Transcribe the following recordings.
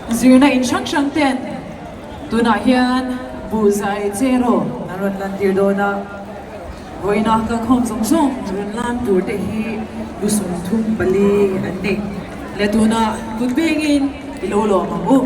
Zirna in hrang hrang ten tunah hian buhzai cheraw an rawn lantir dawn a, vawiina kalkhawm zawng zawng rawn lan tur te hi lusum 34 an ni. Le tunah kut bengin i lo lawm ang u.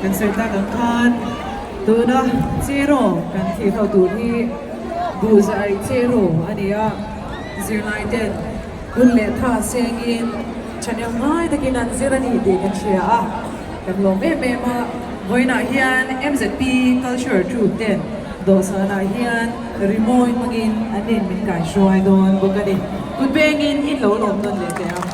Kan sawi tak ang khan tuna cheraw kan thih ho tur hi buhzai cheraw a ni a, zirlai ten hun leh tha sengin thahnem ngai takin an zir a ni tih kan hria a, kan lawm em em a. Vawiinah hian MZP Culture Troupe ten dawhsanah hian rimawi hmangin an in min kaihruai dawn bawk a ni. Kut bengin in lo lawm nawn leh teh ang.